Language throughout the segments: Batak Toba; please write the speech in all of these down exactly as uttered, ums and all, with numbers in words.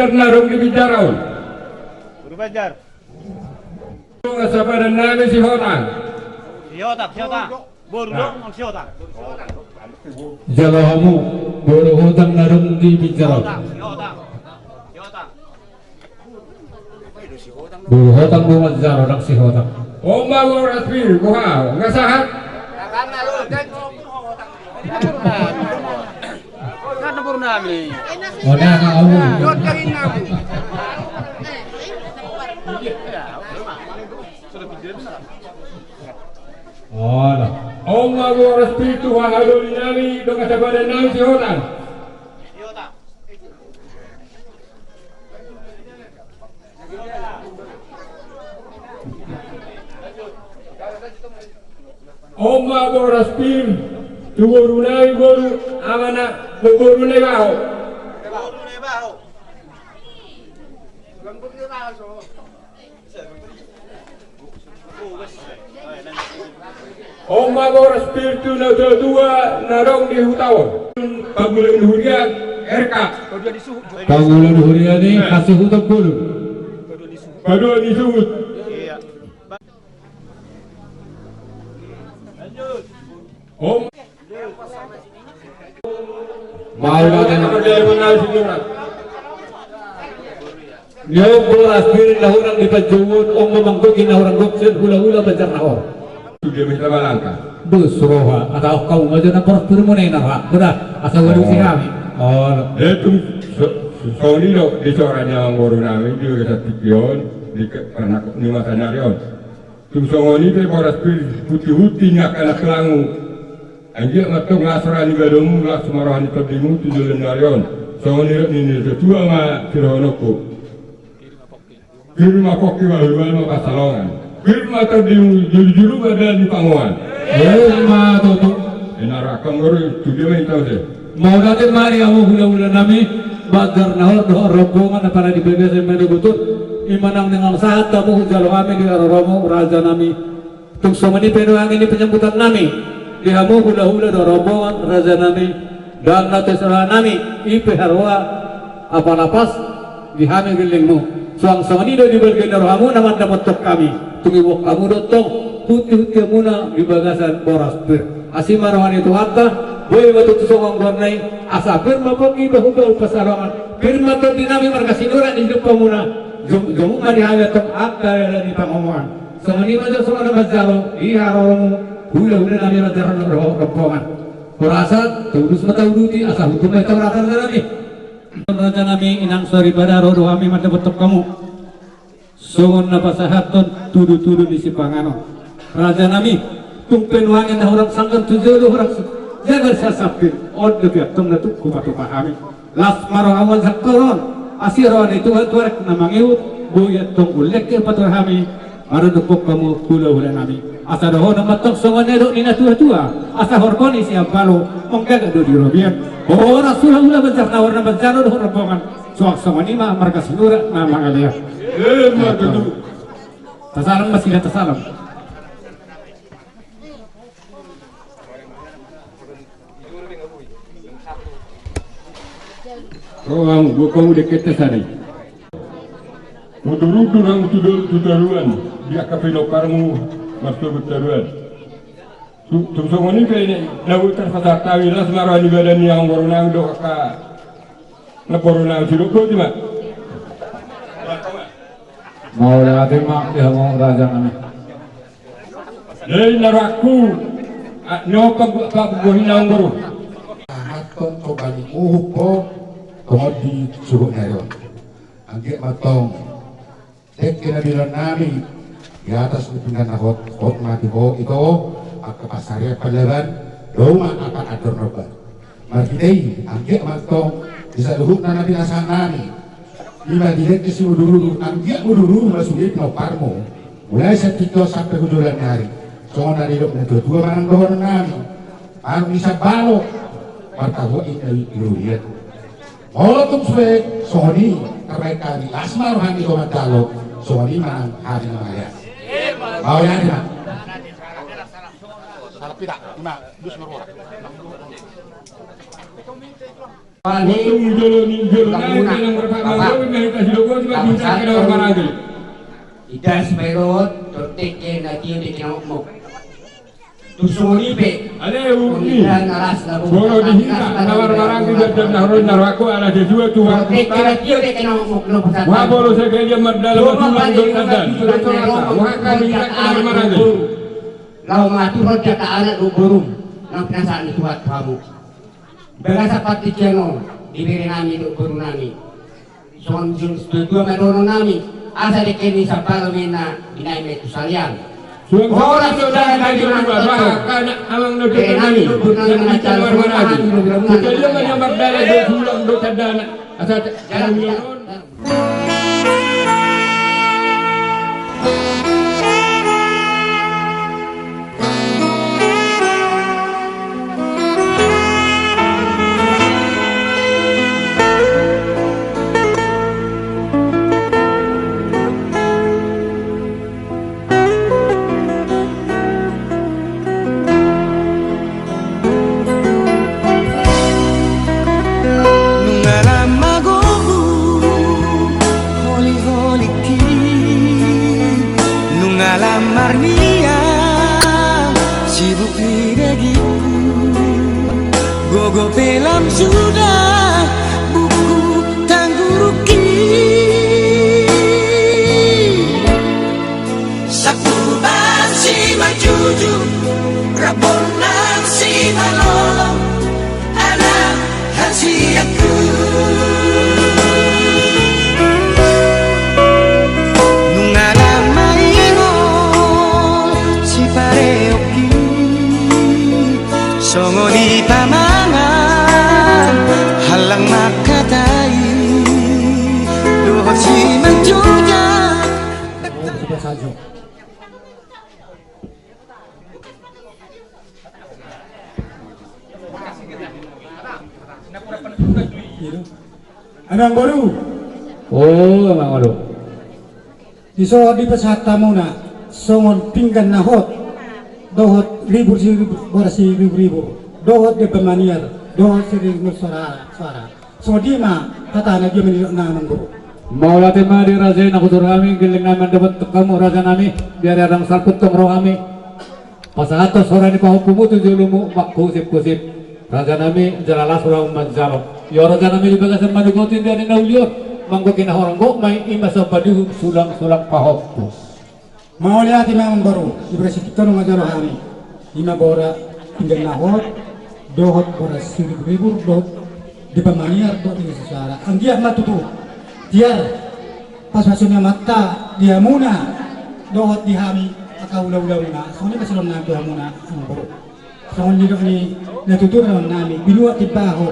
Na adong di pinjara on. Boru Banjar. Nunga sapadan nami Sihotang. Sihotang, Sihotang. Boru do, Sihotang. Jalo hamu, boru Hotang na adong di pinjara on. Sihotang, Sihotang. Sihotang. Boru Hotang do manjalo, ndang Sihotang. Oma boras pir, boha, nunga sahat? Kan boru nami. Ona na au. Ona. Oma boras pir tu hahadolinami, nunga sapadan nami Sihotang. Oma boras pir tu boru nai, boru amana, boru nai baho. Oma boras pir tu na tua-tua na adong di huta on. Pangula ni huria R K. Pangula ni huria ni hasuhuton bolon. Paduan ni suhut. Om. Mauliate ma. Ni on boras pir na hurang di panjouon, on ma manggohi na hurang gok sian hula-hula Banjarnahor. Tudia ma hita balangka. Dos roha, asa hamu ma jo na boras pir muna i na roha. Boda, asa ualusi hami. Olo. Tung songon i do di sora ni amangboru nami di bagasan tingki on, di pernakok ni masa ni ari on. Tung songon i pe boras pir huti-huti ni angka na tuamu. Anggiat ma tong las roha ni badanmu, las ma roha ni tondimu tu joloan ni ari on. Songon i rap ni na tua-tua ma sidohononku. Pir ma pongki, balu-balu ma pansalongan. Pir ma tondimu, julu-julu ma dalan ni pangomoan. Emma tutu. Ina rakam guru, tudia ma hita muse. Mauliate ma di hamu hula-hula nami, Banjarnahor dohot rombongan na pala di bagasan manogot on, i ma nang dengan sahat hamu hujalo hami di haroromu raja nami. Tung songon i pe nuaeng i penyambutan nami di hamu hula-hula dohot rombongan raja nami, ndang na tes roha nami, i pe haroa apala pas di hami gellengmu. Suang songon i do di balga ni rohamuna mandapothon hami, tung iboan hamu do tong huti-huti hamuna di bagasan boras pir. Asi ma roha ni Tuhanta, boi ma tutu songon goarna i, asa pir ma pongki, bahu-bahu pansalongan, pir ma tondi nami marga Sinurat di jumpangmuna, jom-, jomuk ma di hami tong angka dalan ni pangomoan. Songon i ma jo songon na manjalo di haroromu hula-hula nami raja dohot rombongan. Hurasa, tauduti ma tauduti, asa hutu ma hita hurasa raja nami. Raja nami, inang soripada ro do hami mandapothon hamu. Songon na pasahathon tudu-tudu ni sipanganon. Raja nami, tung pe nuaeng na hurang sanggar tu jolo, hurang jagar sian samping, on dope antong na tung hupatupa hami. Las ma rohamu sian tongon, asi roha ni Tuhan tu halak na mangihut, boi antong umlingkir patupa hami, mandapothon hamu hula-hula nami. Asa dohonon ma tong songon na nidok ni na tua-tua, asa horbo ni siambalo, manggagat do di robean. Horas hula-hula Banjarnahor na manjalo dohot rombongan, suang songon i ma marga Sinurat na mangalean. Emma tutu. Tasalam ma sila, tasalam. Roham, bokamu dengketta sada i. Udur-udur hamu tu do-, tu toruan, di angka pinomparmu, marsogot toruan. Tu-, tung songon i pe na boi tarpasahat hami, las ma roha ni badan ni amangboru nami dohot angka namboru nami, sidok boti ma. Mauliate ma di hamu raja nami. Jadi na rohangku, a, ni on panggohi na amangboru. Aha tong coba ni uhum ho, tongon di suhut na ari on. Anggiat ma tong dengke na binoan nami di atas ni pinggan na hot, hot ma di ho ito, angka pansarian pallaban, dao ma angka andor na umbahen. Marhite i, anggiat ma tong di saluhutna na pinasahat nami. I ma di dengke simudur-udur, anggiat mudur-udur ma sude pinomparmu. Mulai sian tingki on sampe tu joloan ni ari. Songon na nidok ni na tua-tua manang dohonon nami. Anu ni sambalo. Martabuan inna i di robean. Molo tung sude songon i, tarbaen hami las ma roha ni ho manjalo, songon i manang hami na mangalean. Mauliate ma. Salah pita, ima, dus marua. Wali. Untung jolo ni jolo na, Bang Muna. Inang marpamanggabean, Bapak. Inang marpamanggabean, Bapak. Inang marpamanggabean. Ida sipaelot, dohot dengke na tio dengke na mokmok. Tung songon i pe. Alai, uli. Songon i pe. Molo di hita na marhamaranggi, di na ro, na ro aku ala sesua tu. Dohot dengke na tio dengke na mokmok. Wa bolo sagadia mardalan, matulang dohot tanda. Dohot tanda. Wa hami na marhamaranggi. Laho matulang dohot anak dohot boru. Nang pinasahat ni Tuhan tu hamu. Bagasan partingkian on, di bere nami dohot boru nami. Songon, songon situa-tua ma dohonon nami, asa dengke ni Sampalo ma i na binahen ma i tu salean. Horas jala gabe na martua. Bere nami dohot boru nami, na jala songon i ma hami dohot boru nami. Asa jala Nunga lam magogo holi-holingki, nunga lam marniang sibuk ni dagingku, gogo pe lam suda bukku tanggurungki. Sakuban simanjujung, rap bonang simalolong, anak hasianku. Nunga lam maingol sipareongki, songon i pamangan hallang mangkatai, dohot simanjujung. Amangboru. O, amangboru. Dison dipasahat hamuna songon pinggan na hot, dohot ribur si, boras siribur-ribur, dohot demban maniar, dohot siribur soara, soara. Songon i ma hata na dia manidok na amangboru. Mauliate ma di raja i na hujur hami, geleng nami mandapot hamu raja nami, biar adong salpu tong roha nami. Pasahathon sora ni pahompumu tu jolomu mangkusip-kusip. Raja nami jala las roham manjalo. Ia raja nami di bagasan manugoti dia ni na uli on, manggohi na horong gok ma i, ima somba di uhum sulang-sulang pahompu. Mauliate ma amangboru, di bagasan tingki on manjalo hami. Ima boras pinggan na hot, dohot boras siribur-ribur, dohot demban maniar, dohot siribur soara. Anggiat ma tutu tiar pasupasu ni Amanta di hamuna, dohot di hami angka hula-hulamuna. Songon i ma sidohonon nami tu hamuna, amangboru. Songon nidok ni natuatua nami, binua timbaho,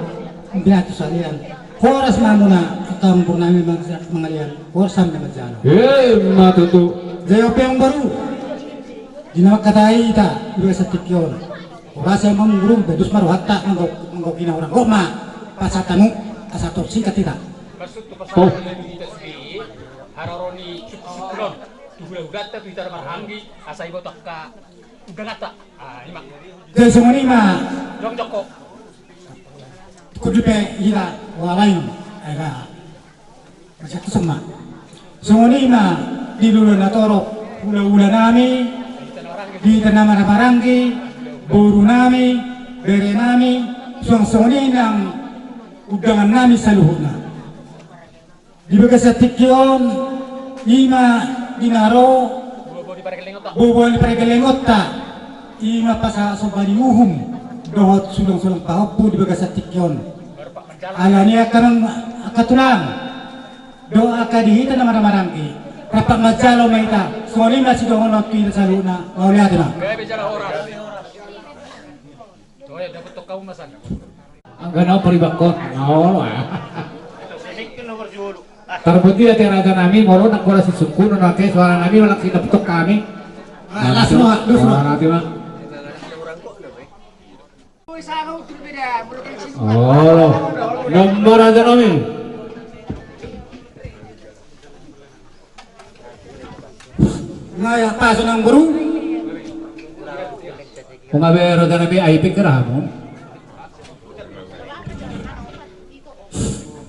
binatu salean. Horas ma hamuna, angka amangboru nami mangalean, horas hami na manjalo. Ima tutu. Jala pe amangboru, di na mangkatai hita di bagasan tingki on. Horas ma amangboru, badus ma rohanta, manggohi na horong gok ma pasahat hamu, asa tor singkat hita. Maksud tu pasahat hita sude, haroro ni sukun-sukun on tu hula-hulanta, tu hita na marhamaranggi, asa diboto angka undanganta. Jadi songon i ma. Jong joko. Kudus pe hita walain. Ayo. Masih tu sama. Songon i ma di lolo na torop, hula-hula nami, di hita na marhamaranggi, boru nami, bere nami, suang songon i nang undangan nami saluhutna. Di bagasan tingki on, ima di na ro, boaboa ni pargellengonta, ima pasahat somba ni uhum dohot sulang-sulang pahompu di bagasan tingki on. Alani i angka amang, angka tulang, dohot angka di hita na marhamaranggi, rap manjalo ma hita. Songon i ma sidohonon tu hita saluhutna. Mauliate ma. Anggo na paribakkon. Olo. Tarboto ate raja nami, molo nang horas sisungkun, nang ke suara nami, manang sinaputok hami. Las roha, las roha. Las roha. Olo. Nomor raja nami. Naya pasu nang boru. Unang be raja nami, ai pikir hamu.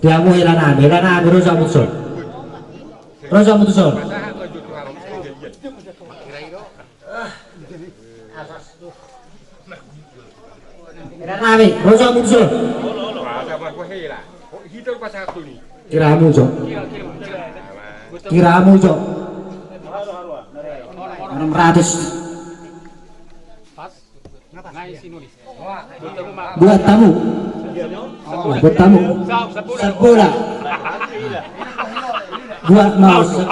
Di hamu hela nami, hela nami, ro jo hamu tuson. Ro jo hamu tuson. Hela nami, ro jo hamu tuson. Kira hamu jo. Kira hamu jo. Enam ratus. Buat tamu. Oh, buat tamu. Sepak bola. Buat mau se-,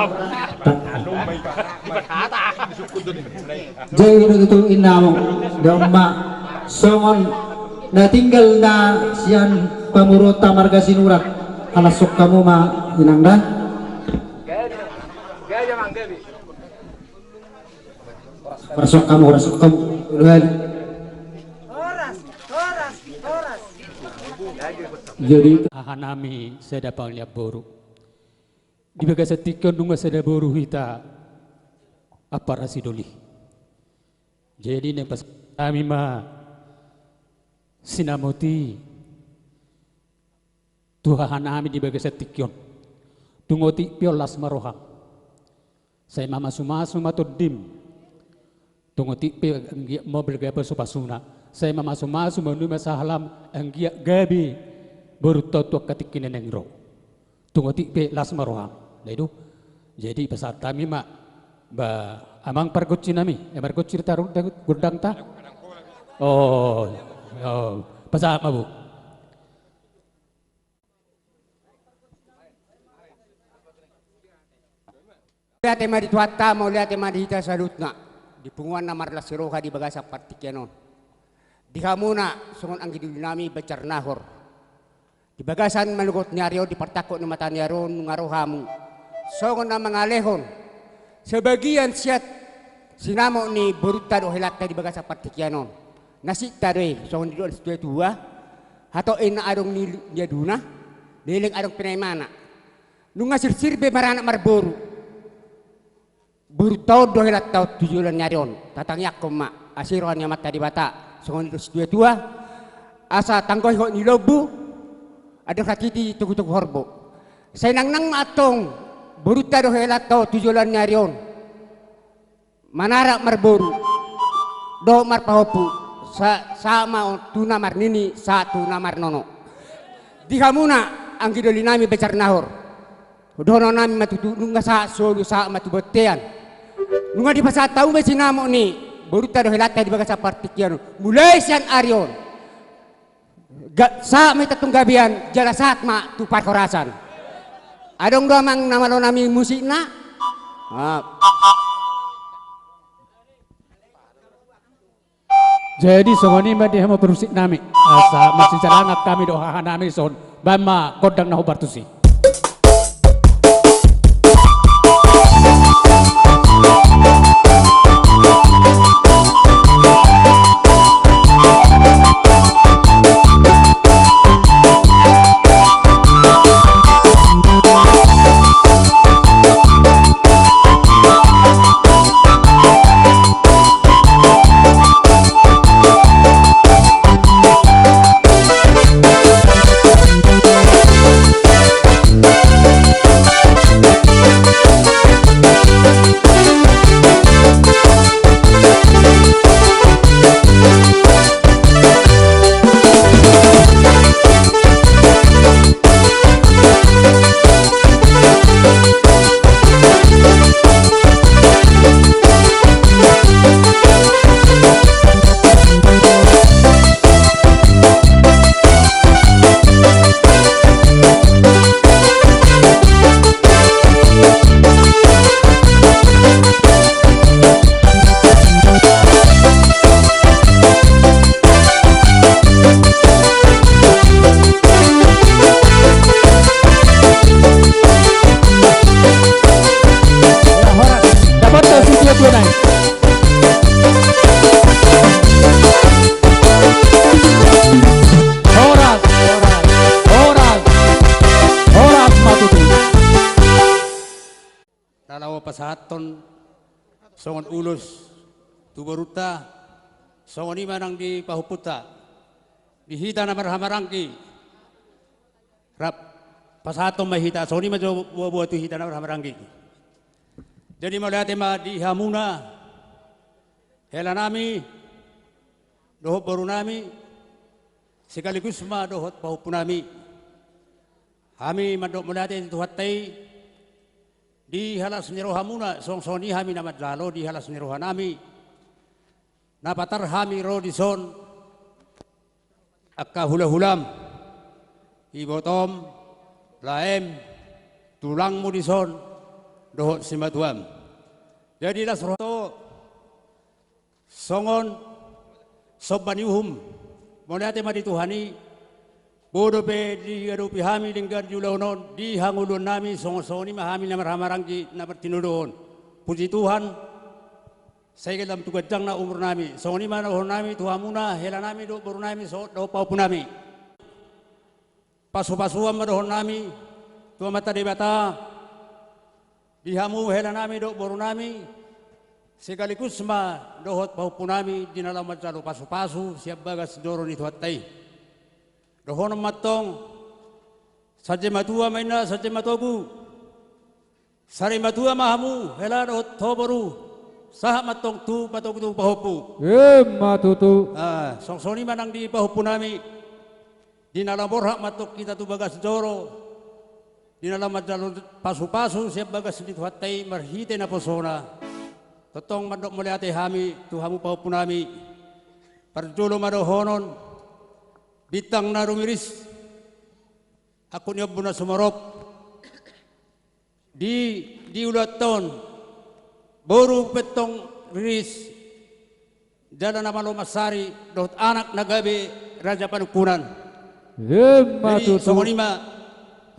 jadi, do tutu, inna amang. Dao ma songon na tinggal na sian pamoruonta marga Sinurat. Ala songkamu ma, inang, da. Horas, songkamu, horas, songkamu. Horas, horas, horas. Jadi, hahanami sada pangalian boru. Di bagasan tingki on nunga sada boru hita, ampara sidoli. Jadi, naeng pasahat hami ma sinamot i tu hahanami di bagasan tingki on. Tung otik pe on las ma roham. Sai mamasumasu ma tondim. Tung otik pe anggiat ma balga pasupasuna. Sai mamasumasu ma nuaeng ma sahalam anggiat gabe borunta on tu angka tingki na naeng ro. Tung otik pe las ma roham. Nah, i do. Jadi, pasahat hami ma, ba, amang pargonsinami. Eh, pargonsi do taruhon gondangta. Oh, oh. Pasahat ma, Bu. Mauliate ma di Tuhanta, mauliate ma di hita saluhutna, di punguan na marlas ni roha di bagasan partingkian on. Di hamuna songon anggi dolinami Banjar Nahor, di bagasan manogot ni ari on, di partangkok ni mata ni ari on, nunga ro hamu songon na mangalehon sebagian sian sinamot ni borunta dohot helanta di bagasan partingkian on. Nasinta do i, songon didok ni situatua: Hatop inna adong ni, ni aduna, leleng adong pe na imana. Nunga sirsir be maranak marboru. Borunta on dohot helanta on tu joloan ni ari on, tatangiangkon ma, asa i roha ni Amanta Debata, songon didok situatua: Asa tanggohon ni lombu, andor hatiti togutogu horbo. Sai nangnang ma antong borunta dohot helanta on tu joloan ni ari on, manarak marboru dohot marpahompu, sa-, sahat ma on tu na marnini, sahat tu na marnono. Di hamuna anggi dolinami Banjar Nahor, dohononnami ma tutu, nunga sahat solu, sahat ma tu bontean. Nunga dipasahat hamu be sinamot ni borunta dohot helanta di bagasan partingkian on. Mulai sian ari on, ga-, sahat ma hita tu gabean, jala sahat ma tu parhorasan. Adong do, amang, na malonami musikna? Ah. Jadi, songon i ma di hamu parusiknami. Asa marsijalangan hami dohot hahanami dison. Bahen ma gondang na hombar tusi. Horas, horas, horas, horas ma tutu. Na laho pasahathon songon ulos tu borunta, songon i ma nang di pahompunta, di hita na marhahamaranggi rap pasahathon ma hita, songon i ma jo boaboa tu hita na marhahamaranggi. Jadi mauliate ma di hamuna, helanami, dohot borunami, sekaligus ma dohot pahompunami. Hami mandok mauliate tu Tuhanta i, di las ni rohamuna, songon i hami na manjalo di las ni rohanami. Na patar hami ro dison, angka hulahulam, ibotom, laem, tulangmu dison, dohot simatuam. Jadi las roha, songon somba ni uhum, mauliate ma di Tuhan i, boi dope diadopi hami denggan di ulaon on, di hangoluannami, songon, songon i ma hami na marhahamaranggi na martinodohon. Puji Tuhan, sai lam tu ganjangna umurnami, songon i ma dohononnami tu hamuna, helanami dohot borunami, so, dohot pahompunami. Pasupasuan ma dohononnami tu Amanta Debata, di hamu helanami dohot borunami, sekaligus ma dohot pahompunami di na laho manjalo pasupasu sian bagas joro ni Tuhanta i. Dohonon mantong, sanjai matua ma inna, sanjai matogu. Sari matua ma hamu, hela dohot ho boru, sahat mantong tu patogu tu pahompu. Ima tutu. Ah, songon i ma nang di pahompunami, di na laho borhat mantong hita tu bagas joro, di na laho manjalo pasupasu sian bagas ni Tuhanta i marhite naposona. Tongtong mandok mauliate hami tu hamu pahompunami. Parjolo ma dohonon, bintang na rumiris, angkup ni ombun na sumorop. Di, di ulaonta on, boru pe tong riris, jala na malo mansari, dohot anak na gabe raja panungkunan. Ima tutu. Jadi songon i ma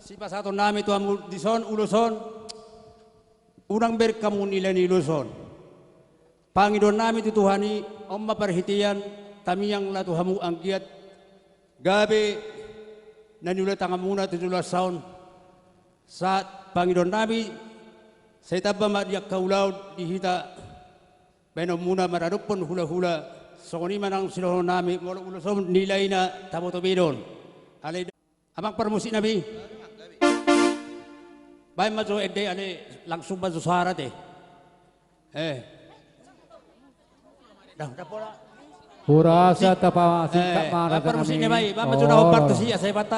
sipasahatonnami tu hamu dison, ulos on, unang bereng hamu nilai ni ulos on. Pangidoannami tu Tuhan i, on ma parhitean, tamiang laho tu hamu anggiat gabe na niula tanganmuna tu joloan on. Sahat pangidoannami, sai tamba ma di angka ulaon di hita baenonmuna maradophon hulahula, songon i ma nang sidohononnami, molo ulos on nilaina taboto be do on. Alai Amang parmusiknami. Baen ma jo ende ale langsung ma jo suara te. Eh. Dah, dah pola. Hurasa tapa singkat. Eh, mana amang parmusiknami, baen ma jo na hombar tusi asa i pata.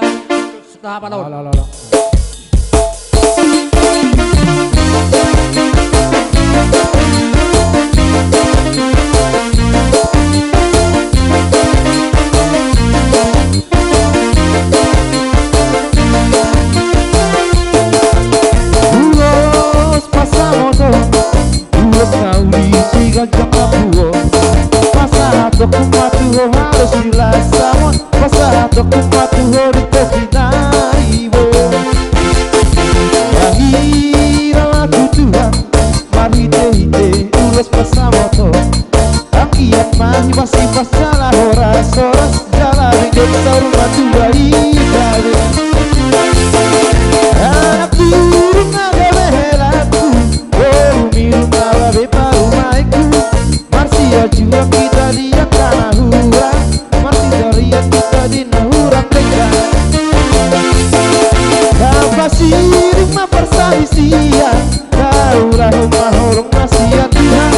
Sudah apa lawan? Ala, ala, ala. Ulos pasamoton, ulos na uli siganjang na puo. Pasahatonku ma tu ho halos ni las samoan. Pasahatonku ma tu ho di topi na ibo. Mangida ma tu Tuhan marhitehite ulos pasamoton. Anggiat ma hipas-hipas jala horas-horas jala denggan saur matua i gabe. Anak turun na gabe helangku, boru miru na gabe parumaenku. Marsiajuang hita di angka na hurang, marsitorian hita di na hurang denggan. Tapasiring ma parsalisian, taulahon ma holong na sian Tuhan.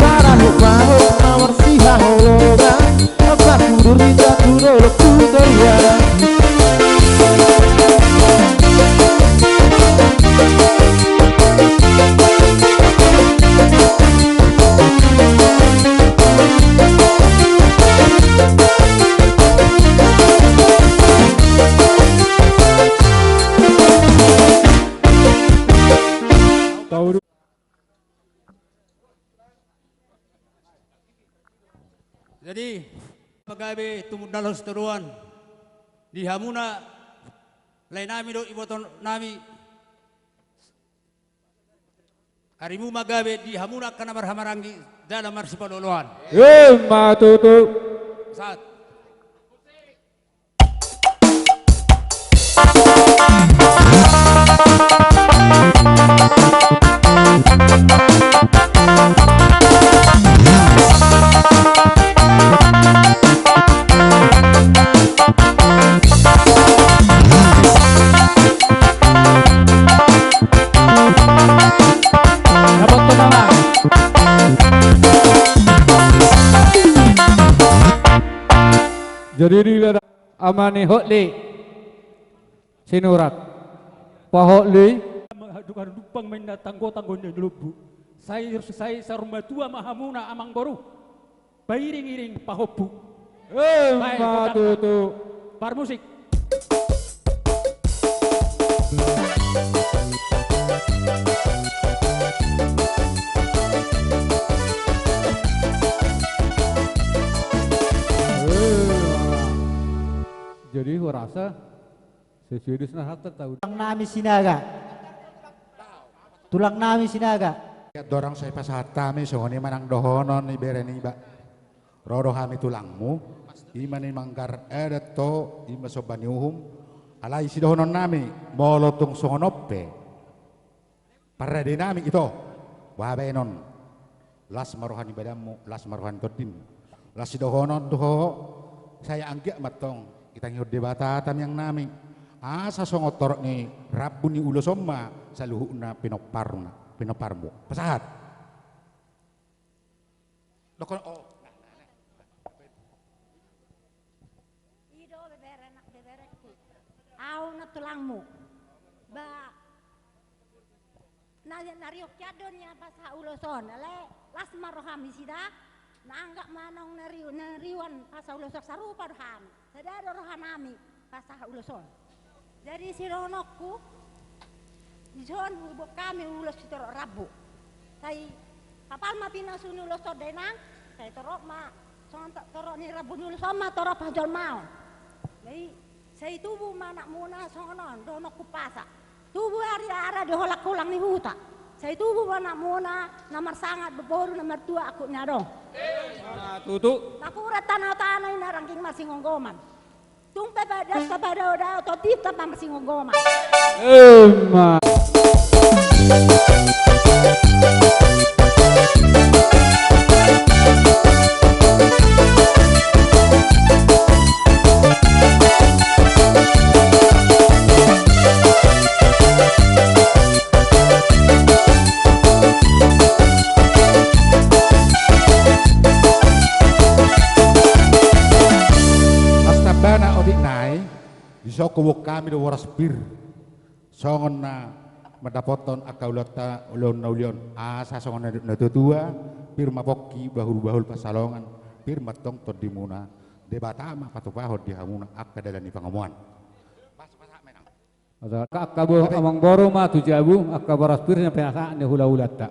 Tarahum ma holong na marsihaholongan, ampa tudur hita tu dolok tu toruan. Jadi, pagabe tumundalhon sitadoan di hamuna, laenami dohot ibotonnami, arimu ma gabe di hamuna angka na marhahamaranggi jala marsipaolooloan. Ima tutu. Sahat. Jadi di ladang amani Hotli Sinurat. Pak Hotli. Duka dumpang main na tanggo-tanggo ni lombu. Sai, sai saur matua ma hamuna amang boru. Pairing-iring pahompu. Eh, baik, ma tutu. Parmusik. Eh, jadi gua rasa sesuai dengan hak tertahu. Tulang nami Sinaga. Tulang nami Sinaga. Ia dorang sai pasahat hami songon i manang dohonon ni bere niba. Ro do hami tulangmu, ima ni manggar adat to, ima somba ni uhum, alai sidohonon nami, molo tung songon on pe. Parade nami ito, bahenon. Las ma roha ni badanmu, las ma roha ni tondim. Las sidohonon tu ho, sai anggiat mantong, ditangihon Debata tamiang nami. Asa songon torop ni rambu ni ulos on ma, saluhutna pinomparna, pinomparmu. Pasahat. Dokon, oh. I do bebere, anak bebereku. Au na tulangmu. Ba, na, na riuk kian do nian pasahat ulos on. Alai, las ma roham isida. Na anggap ma naung na riu, na riuan pasahat ulos on sarupa do hami. Sada do roha nami, pasahat ulos on. Jadi sidohononku, dison huboan hami ulos sitorop rambu. Sai hapal ma pinasu ni ulos on da inang, sai torop ma, songon to-, torop ni rambu ni ulos on ma torop hajolmaon. Jadi, sai tubu ma anakmuna songon on, dohononku pasahat. Tubu ari ara di holang-holang ni huta. Sai tubu ma anakmuna, na marsangap boru na martua angkup ni adong. Ah, tutu. Napuran tano-tano i na rangging marsingomgoman. Tung pe padas papadao-dao, tondinta ma marsingomgoman. Emma. Las tamba na otik nai, dison huboan hami do boras pir. Songon na mandapothon angka ulaonta, ulaon na uli on, asa songon na nidok na tua-tua, pir ma pongki bahul-bahul pansalongan, pir ma tong tondimuna, Debata ma patupahon di hamuna angka dalan ni pangomoan. Angka, angka bo-, amang boru ma tu jabu, angka boras pir na pinasahat ni hula-hulanta.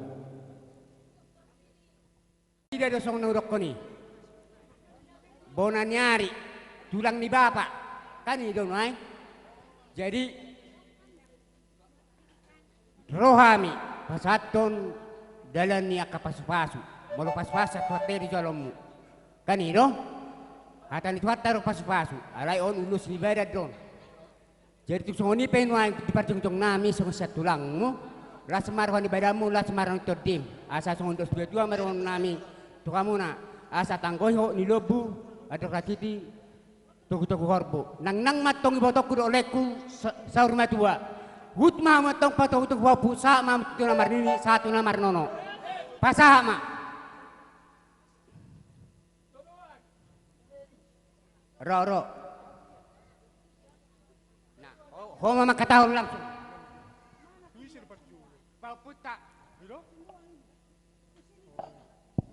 Ida do songon na hudokkon i. Bona ni ari, tulang ni bapa, kan i do nuaeng. Jadi, ro hami, pasahathon dalan ni angka pasu-pasu. Molo pasu-pasu, Tuhanta i di jolommu. Kan i do? Hata ni Tuhanta do pasu-pasu. Alai on ulos ni badan do on. Jadi tung songon i pe nuaeng di parjongjong nami songon sian tulangmu, las ma roha ni badanmu, las ma roha ni tondim. Asa songon dos dua dua ma dohonon nami tu hamuna, asa tanggo ihot ni lombu, andor hatiti, togu-togu horbo. Nang, nang ma tong ibotongku dohot laengku sa-, saur matua. Huhut ma hamu antong patogu-togu pahompu, sahat ma hamu tu na marnini, sahat tu na marnono. Pasahat ma. Ro, ro. Nah, ho, ho ma mangkatahon langsung. Pahompunta.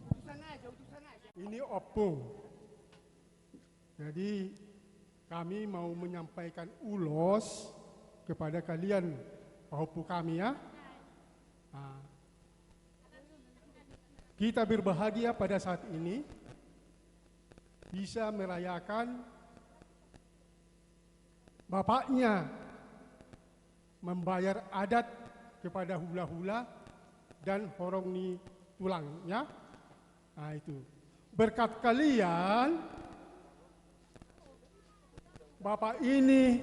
Utusan aja, utusan aja. Ini oppo. Jadi, kami mau menyampaikan ulos kepada kalian, pahompu kami, ya. Nah, kita berbahagia pada saat ini bisa merayakan bapaknya membayar adat kepada hula-hula dan horong ni tulangnya. Nah, itu. Berkat kalian, Bapak ini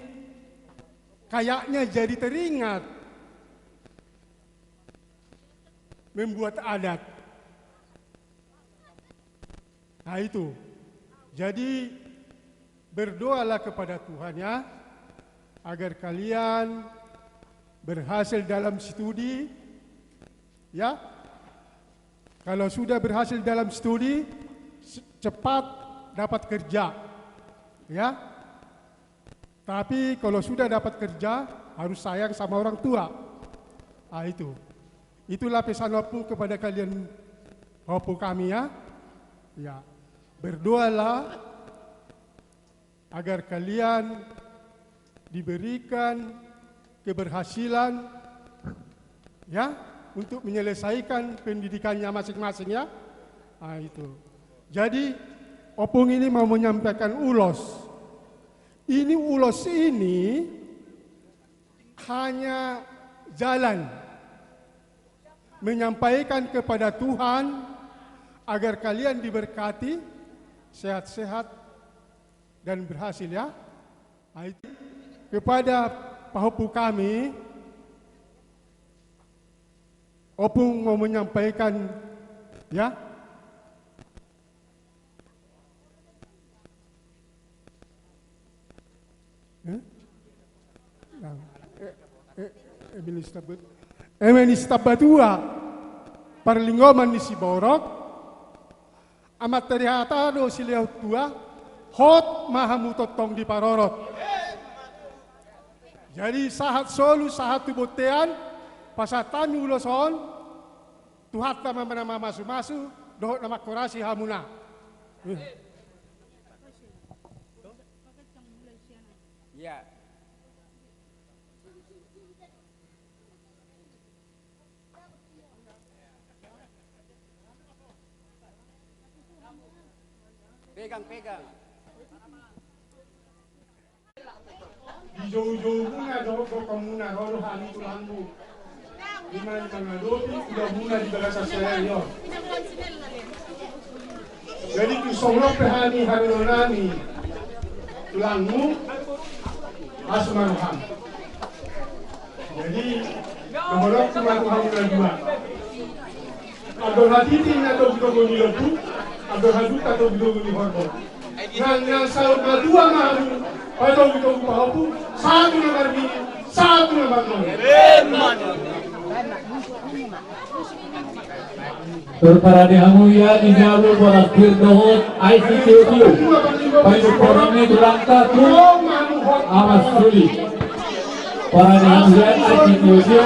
kayaknya jadi teringat membuat adat. Nah, itu. Jadi, berdoalah kepada Tuhan, ya, agar kalian berhasil dalam studi, ya. Kalau sudah berhasil dalam studi, s-, cepat dapat kerja. Ya. Tapi kalau sudah dapat kerja, harus sayang sama orang tua. Ah, itu. Itulah pesan Ompung kepada kalian, Ompung kami, ya. Ya. Berdoalah agar kalian diberikan keberhasilan, ya, untuk menyelesaikan pendidikannya masing-masing, ya. Ah, itu. Jadi, Ompung ini mau menyampaikan ulos. Ini ulos ini hanya jalan menyampaikan kepada Tuhan agar kalian diberkati, sehat-sehat, dan berhasil, ya. Nah, itu. Kepada pahompu kami, Ompung mau menyampaikan, ya. Eh? Nah, eh, eh, eme ni staf bat-, eme ni staf batua, parlinggoman ni Siborok, amanta ni hata do silehon tua, hot ma hamu tongtong diparorot. Jadi sahat solu, sahat tu bontean, pasahat hami ulos on, Tuhanta ma na mamasumasu, dohot na manghorasi hamuna. Iya. Pegang, pegang. Di joujoumuna dohot gokhonmuna ro do hami tulangmu. Di na mangadopi ulaonmuna di bagasan sadari on. Jadi tung songon on pe hami haroro nami tulangmu, asu ma roham. Jadi, na molo tu ma tu hamu na dua. Andor hatiti na togutogu ni lombu, andor haduan na togutogu ni horbo. Nang, nang saur matua ma hamu, patogutogu pahompu, sahat tu na marnini, sahat tu na marnono. Emma tutu. Tarpada hamu ia di jabu boras pir dohot aek sitiotio. Paimporan ni tulangta tu Ama Suli. Parade hamu ia aek sitiotio.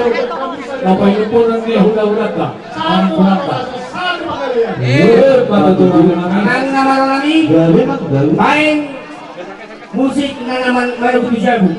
Paimporan ni hulahulanta. Amang puranta. Eh, pada tu nang na maro nami. Baen musik na na manogu tu jabu.